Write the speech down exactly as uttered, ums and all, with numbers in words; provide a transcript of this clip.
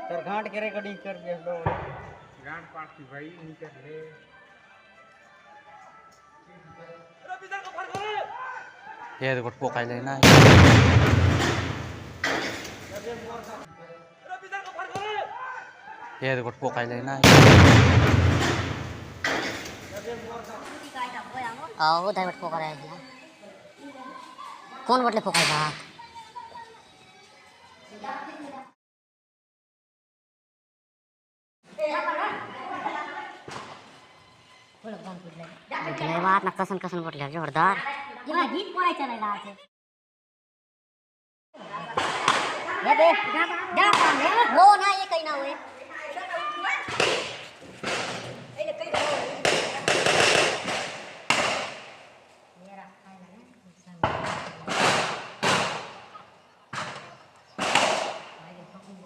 Sir घाट के recording कर दे लो। गांड पार्टी भाई नहीं कर ले। ये देखो पोकाई लेना। ये देखो पोकाई लेना। आओ, उधर बट पोका रहे हैं। कौन बटले पोका बा? बात ना कसन कसन बटले जोरदार। ये गीत कोना चले रहा है। ये दे, जा, जा,